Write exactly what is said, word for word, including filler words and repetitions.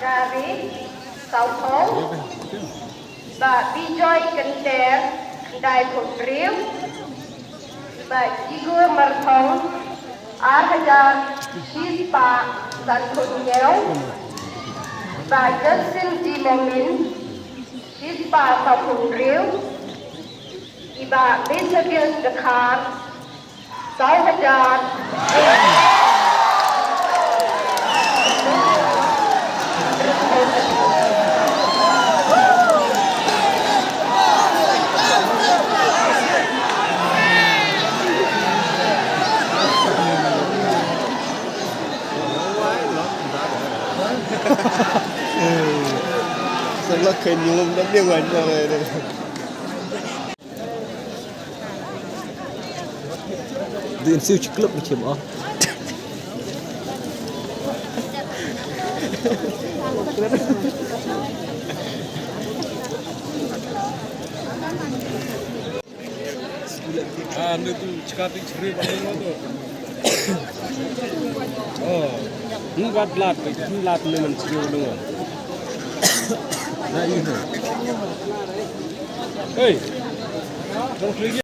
Kari, sawphew. Bah Bijoy Kynter, khyndaiphew hynriew. Bah Jigur Marthong, ar hajar shispah sanphew hynñiew. Bah Justin G Momin, shispah sawphew hynriew. I Bah Methodius Dkhar, saw hajar. Sa lak ka nyulung da ding wan na lai. Din siu chiklop ni chim oh. Ah, ni tu chika ti chri ba ni tu. Oh, ni bat lat, ni lat ni man chri ba ni. Na ini. Hey.